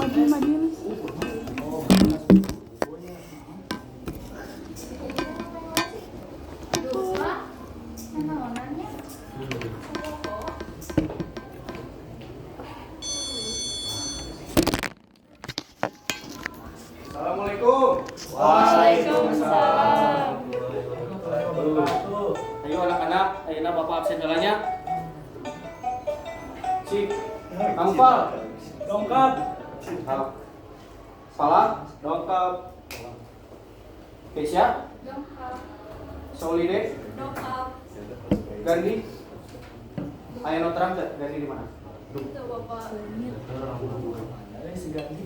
Maju maju. Assalamualaikum. Waalaikumsalam. Ayo anak-anak, ayeuna Bapak absen heula nya. Cik, Angpal. Dongkap. Salah, dongkap. Kesya, Dongkap. Solide, Dongkap. Gandhi. Aya nu terang teu? Gandhi di mana? Itu Bapak. Si Gandhi.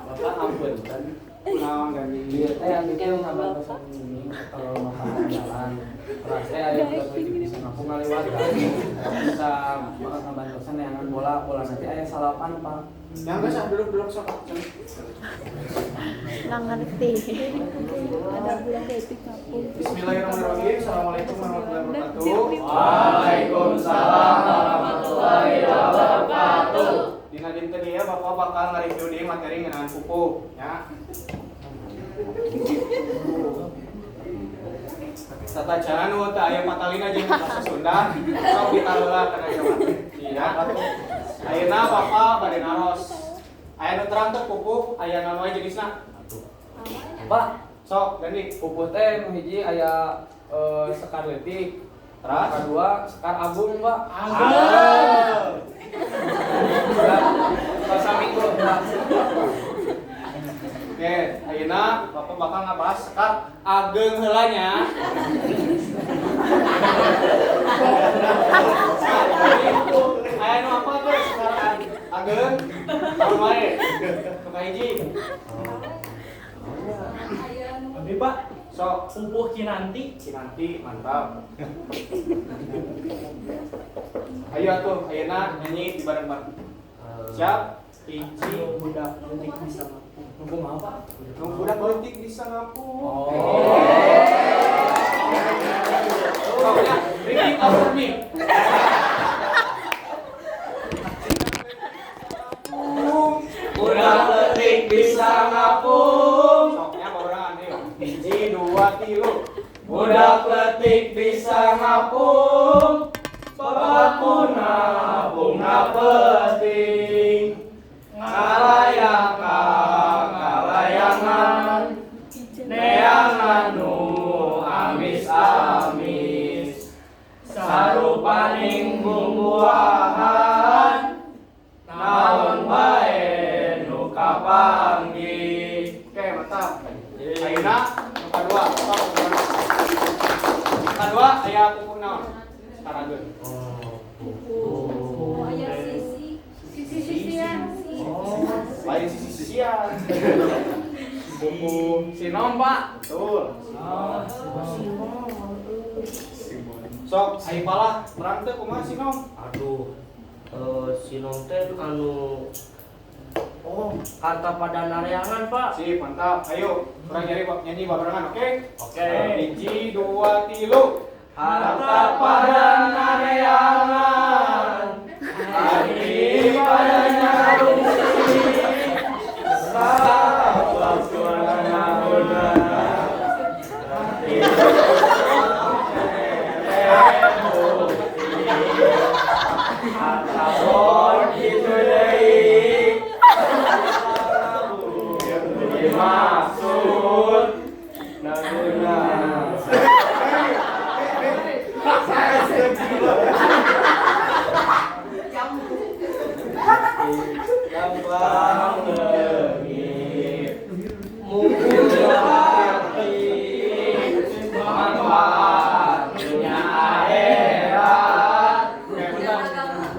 Bapak ampun kan. Kunaon Gandhi? Iya, teh yang bikin ngabantosan ini kalau makan jalan. Terus teh aya budak leutik bisa ngaku ngaliwat kan. Bisa makan ngabantosan neangan bola, bola nanti aya salapan, Pak. Yang geus ah duduk-duduk sok. Nggak ngerti. Ada bulan detik ngapung. Bismillahirrahmanirrahim. Assalamualaikum warahmatullahi wabarakatuh. Waalaikumsalam warahmatullahi wabarakatuh. Dina dinten ieu Bapak bakal nge-review deui materi ngeunaan pupuh nya. Tata cara nu teu aya patalina jeung bahasa Sunda, sok ditaheula kana jaman. Iya. Ayeuna Bapak bade naros. Aya nu terang teu pupuh, aya naon wae jenisna? Pak, Sok, Gandhi. pupuh teh nu hiji aya sekar leutik, Terus? kadua sekar agung, Pak. Agung. Bahasa minggu, Pak. Oke, ayeuna Bapak bakal ngabahas sekar ageng heula nya. Aya nu apa tuh sekar ageng? Naon wae? Nu kahiji. Abi Pak, Sok, pupuh Kinanti. Kinanti, mantap. Ayo atuh, ayeuna nyanyi di bareng-bareng. Siap? Hiji, Budak leutik bisa ngapung. Nunggu mah, Pak. nu budak leutik bisa ngapung. Oh. Pokoknya, repeat after me. Budak leutik bisa ngapung. Soknya babarengan ayo. Hiji, dua, tilu. Budak leutik bisa ngapung. Bapakuna bunga penting. Ngalayang ka ngalayangan. Neangan nu amis-amis. Sarupaning bumbuahan. Naon bae nu kapanggih. Oke, mantap. Ayeuna nu kadua, sok gimana? Nu kadua aya pupuh naon? Sekar ageng. Oh, aya sisi. Sisi-sisian. Lain sisi-sisian. Pupuh Sinom, Pak. Betul. Sok, ai palah terang teu kumaha sinom? Aduh, sinom teh anu oh harta pada nareangan Pak. Sip, mantap. Ayo, urang nyari nyanyi babarengan, oke? Oke. Hiji, dua, tilu. Harta pada nareangan, hati pada nyarungsi, sabab guna harta bon kitu deui, dimaksud naguna. Gampang leungit mungkul hati manfaat dunia akhirat. Oke, mantap.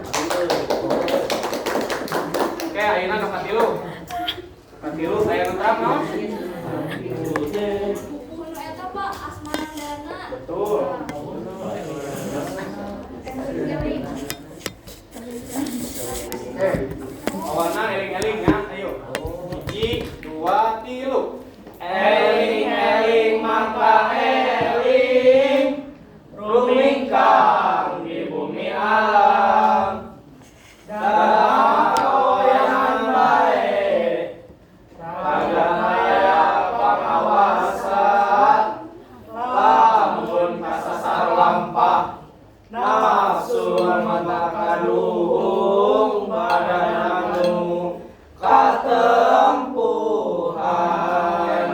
Susuan mata kaduhung badan anu katempuhan.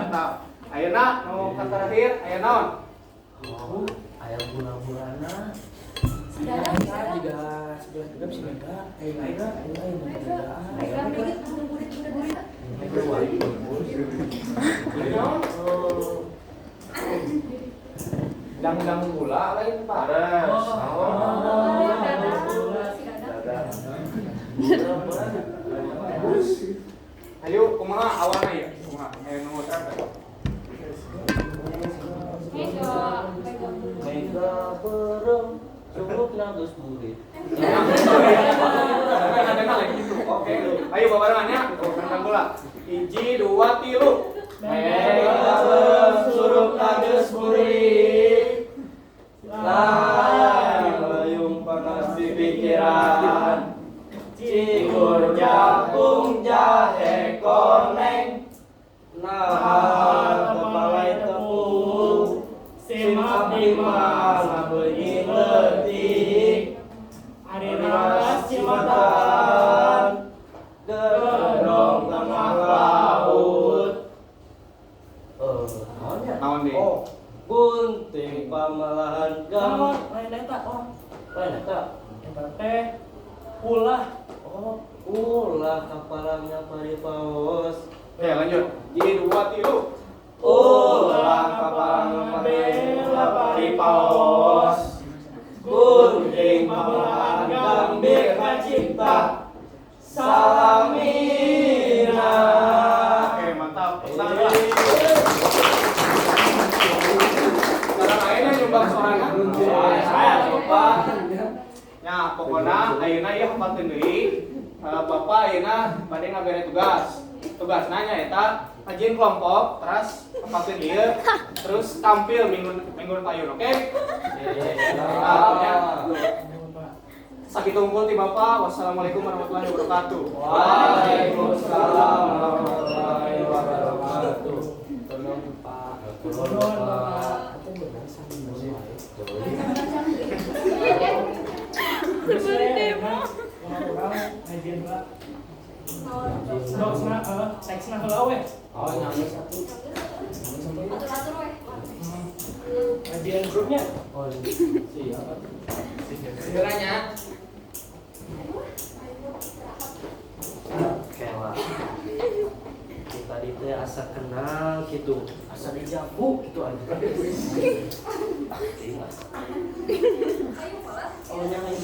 Mantap. Ayeuna nu terakhir aya naon? Oh, aya gula-gulana. Dadang, Eta juga sebelah juga si Mega. Eh, Mega, Mega, Mega. Mega, burit, burit, burit. Dangdang gula lain Pak. Beres. Ayo kumaha awalna ya? Kumaha? Aya nu terang teh? Mega, mega. Mega berem sulupna geus burit. Oke, ayo babarengan ya. Tentang bola. 1 2 3. Mega berem sulupna geus burit. Lain leuyeung panas di pikiran. Cikur jagung jahe koneng. Nah, kepala tepung. Sim abdi mah ngabeunyi leutik. Ari naras Cimatan Gedong tengah laut. Naon deui? Oh, gunting pamalahan gam. Naon lain eta oh. Lain eta. Eta teh ulah. Oh, ulah kapalangna paripaos. Oke, lanjut. 1 2 3. Ulah kapalangna paripaos. Gunting pamalahan gambir kacipta Salamina. Oke, mantap. Tepuk tangan lah. Sekarang ayeuna nyumbang sorangan. Saya lupa. Nya, pokona ayeuna ieu hafalkeun deui. Bapak ayeuna bade ngabere tugas. Tugasna nya eta ngajieun kelompok, teras hafalkeun ieu, terus tampil minggu minggu payun, oke? Nah, ya. Sakitu unggul ti Bapak. Wassalamualaikum warahmatullahi wabarakatuh. Waalaikumsalam warahmatullahi wabarakatuh. Tolong Pak. Tolong Pak. Urang ngajieun heula. Notes-na heuh, teksna heula we. Oh, nyampe satu. Atur-atur weh. Ngajieun grupnya. Oh, siap. Sebenarnya Oke lah. Tadi teh asa kenal gitu, asa dijapu gitu aja. Ayo, Pak. Oh, nyalain.